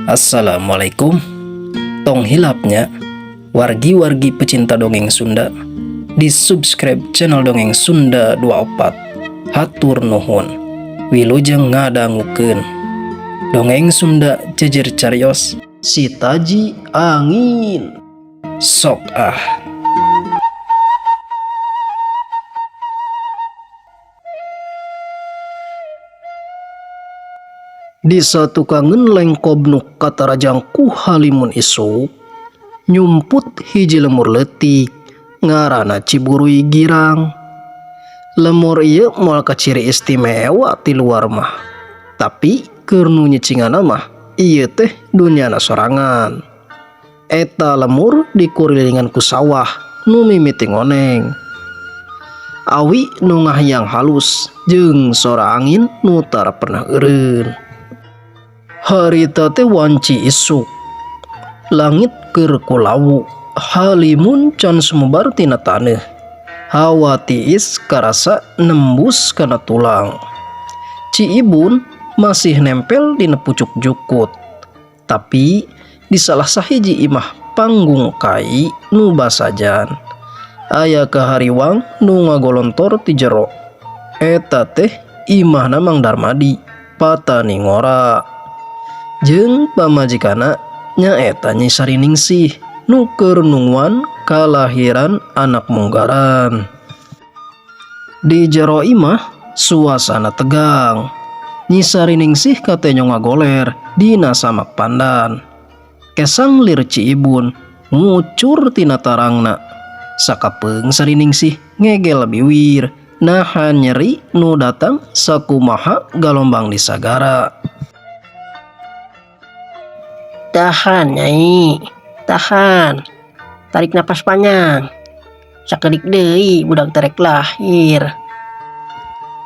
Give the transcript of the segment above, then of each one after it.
Assalamualaikum. Tong hilap nya, wargi-wargi pecinta dongeng Sunda, di subscribe channel Dongeng Sunda 24. Hatur nuhun. Wilujeng ngadangukeun Dongeng Sunda Jejer Carios Si Taji Angin. Sok ah. Di satukangeun lengkob nu katarajang ku halimun isuk, nyumput hiji lemur leutik ngaranna Ciburuy Girang. Lemur ieu moal kaciri istimewa ti luar mah, tapi keur nu nyicinganna mah ieu teh dunyana sorangan. Eta lemur dikurilingan ku sawah nu mimiti ngoneng. Awi nu ngahiang halus jeung sora angin nu tara pernah eureun. Harita teh wanci isuk. Langit keur kulawu, halimun can sumebar tina taneuh. Hawa tiis karasa nembus kana tulang. Ci Ibun masih nempel dina pucuk jukut. Tapi di salah sahiji imah panggung kai nu basajan, aya kahariwang nu ngagolontor ti jero. Eta teh imahna Mang Darmadi, patani ngora. Jeung pamajikanna nyaeta Nyi Sariningsih nu keur nungguan kalahiran anak munggaran. Di jero imah suasana tegang. Nyi Sariningsih katenyo ngagoler dina samak pandan. Kesang lir Ci Ibun ngucur tina tarangna. Sakapeung Sariningsih ngegel biwir nahan nyeri nu datang sakumaha galombang di sagara. Tahan, Nyai. Tahan. Tarik napas panjang. Sakedik deui budak terek lahir.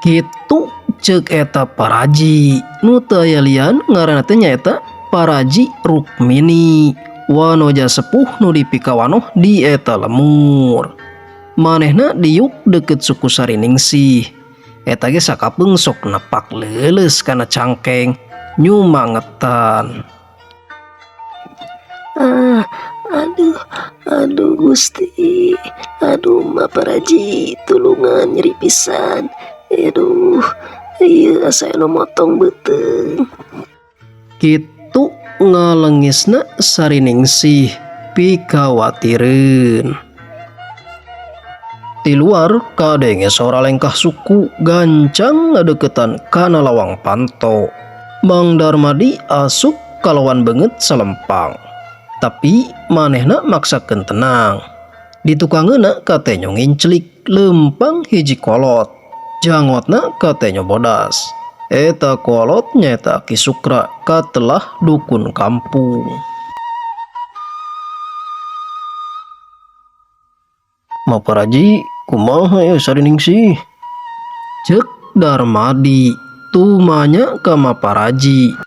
Kitu ceuk eta paraji nu teu aya lian ngaranna teh nyaeta Paraji Rukmini, wanoja sepuh nu dipikawanoh di eta lemur. Manehna diuk deukeut suku Sariningsih. Eta ge sakapeung sok nepak leuleus kana cangkeng nyumangetan. Ah, aduh, aduh Gusti. Aduh, Ma Paraji, tulungan nyeri pisan. Aduh, ieu asa anu motong beuteung. Kitu ngalengisna Sariningsih pikawatireun. Ti luar kadenge sora lengkah suku gancang ngadeukeutan kana lawang panto. Mang Darmadi asup kalawan beungeut salempang. Tapi manehna maksakeun tenang. Di tukangeunna katenyo nginclik leumpang hiji kolot. Jangotna katenyo bodas. Eta kolot nyaeta Ki Sukra katelah dukun kampung. Maparaji kumaha ya Sariningsih? Ceuk Darmadi tumanya ka Maparaji.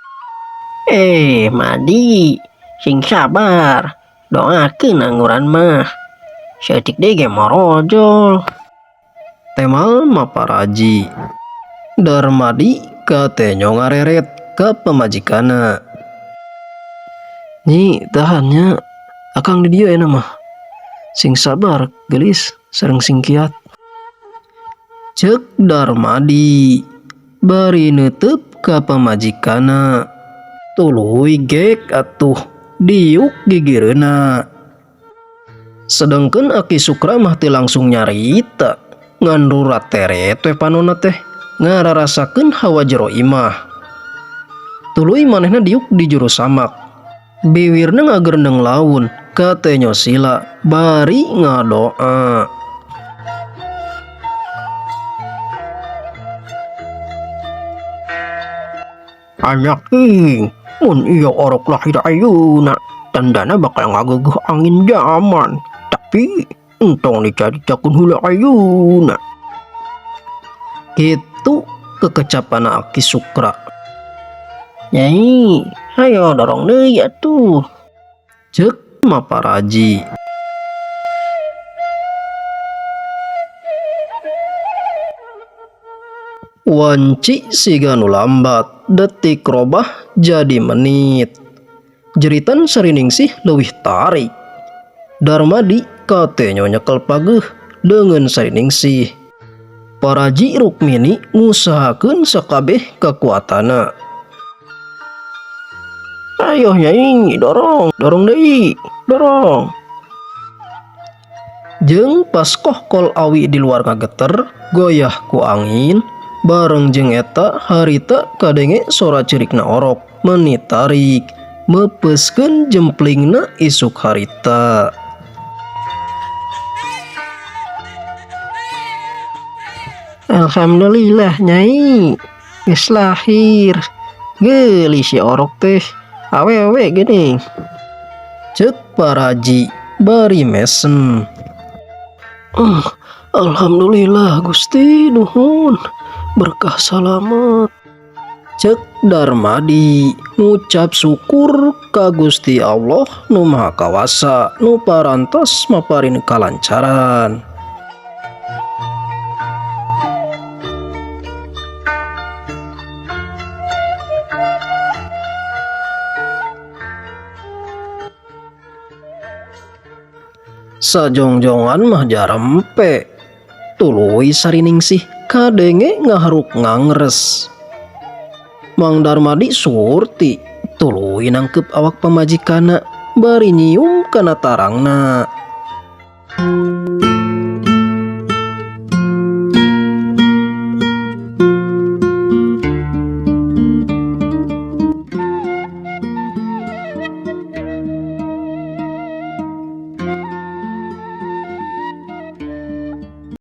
Madi, sing sabar. Doakeun angguran mah. Saeutik deui ge morojol. Temal Maparaji. Darmadi katenyo ngareret ka pamajikanna. Nyi, tahan nya. Akang di dieu ena mah. Sing sabar, geulis, sareng sing kiat. Ceuk Darmadi bari neuteub ka pamajikanna. Tuluy gek atuh diuk gigireuna. Sedengkeun Aki Sukra mah teu langsung nyarita, ngan rurat teret we panonna teh ngararasakeun hawa jero imah. Tuluy manehna diuk di juru samak. Biwirna ngagerendeng laun katenyo sila bari ngadoa. Anak ing, mun ieu orok lahir ayeuna, tandana bakal ngageuguh angin zaman. Tapi entong dicaritakeun heula ayeuna. Kitu kekecapan Aki Sukra. Nyai, hayo dorong deui atuh. Ceuk Maparaji. Wanci siga nu lambat, detik robah jadi menit. Jeritan Sariningsih leuwih tarik. Darmadi katenyo nyekel pageuh deungeun Sariningsih. Paraji Rukmini ngusahakeun sakabeh kakuatanna. Ayo Nyai, dorong, dorong deui, dorong. Jeung pas kohkol awi di luar ngageter goyah ku angin, bareng jeung eta harita kadenge sora cerikna orok meni tarik meupeuskeun jemplingna isuk harita. Alhamdulillah Nyai, geus lahir. Geulis si orok teh, awewe geuning. Cek paraji bari mesem. Alhamdulillah Gusti, nuhun berkah salamet. Cek Darmadi ngucap syukur ka Gusti Allah nu Maha Kawasa nu parantos maparin kalancaran. Sajongjongan mah jarempe. Tuluy Sariningsih kadenge ngaharuk ngangres. Mang Darmadi surti tuluy nangkep awak pamajikanna bari nyium kana tarangna.